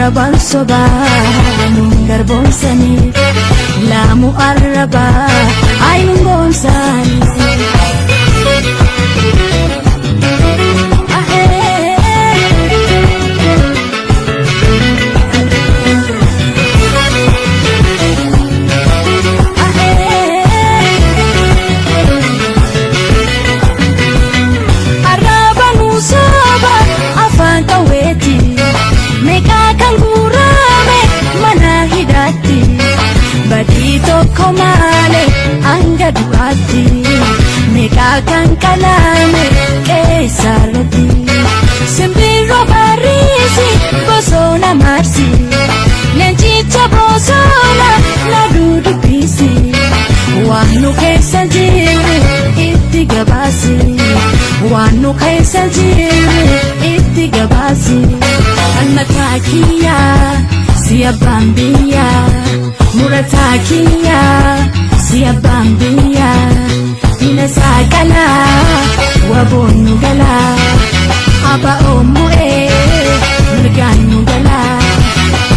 Arrabaan sobaa nuun garboomsanii laamu arrabaa ay nuun goomsanii. Arraba nu soba afaan qawweeti meeqaa kan guurame mana hidhaatti badii tokko malee hanga du'aatti meeqaa kan qalame qeessarratti simbirroo barriisi bosona marsi leencicha bosona na dudubbisi waan nu keessa jiru itti gabaasi waan nu keessa jiru itti gabaasi. Falmataa kiyyaa si abbaan biyyaa, murataa kiyyaa si abbaan biyyaa, diina saaqalaa waboon nu galaa, aba'oon mo'ee mirgaan nu galaa.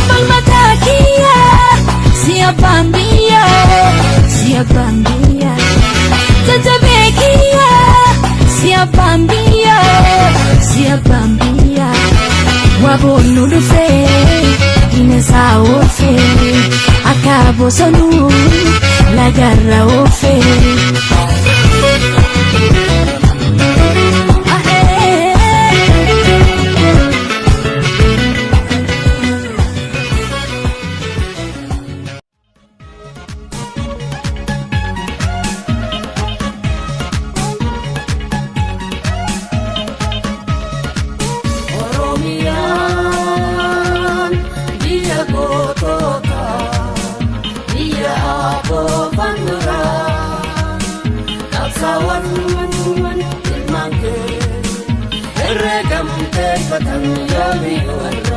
Falmataa kiyyaa si abbaan biyyaa, si abbaan biyyaa, jajjabee kiyyaa si abbaan biyyaa, si abbaan biyyaa. Waboon nu dhufee diina isaa oofee akka bosonuu lagarra oofee. Oromiyaan biyya gootota, biyya aboofan duraa, qabsaawwan ilmaan kee herreegamteeffatan yoomiyyuu.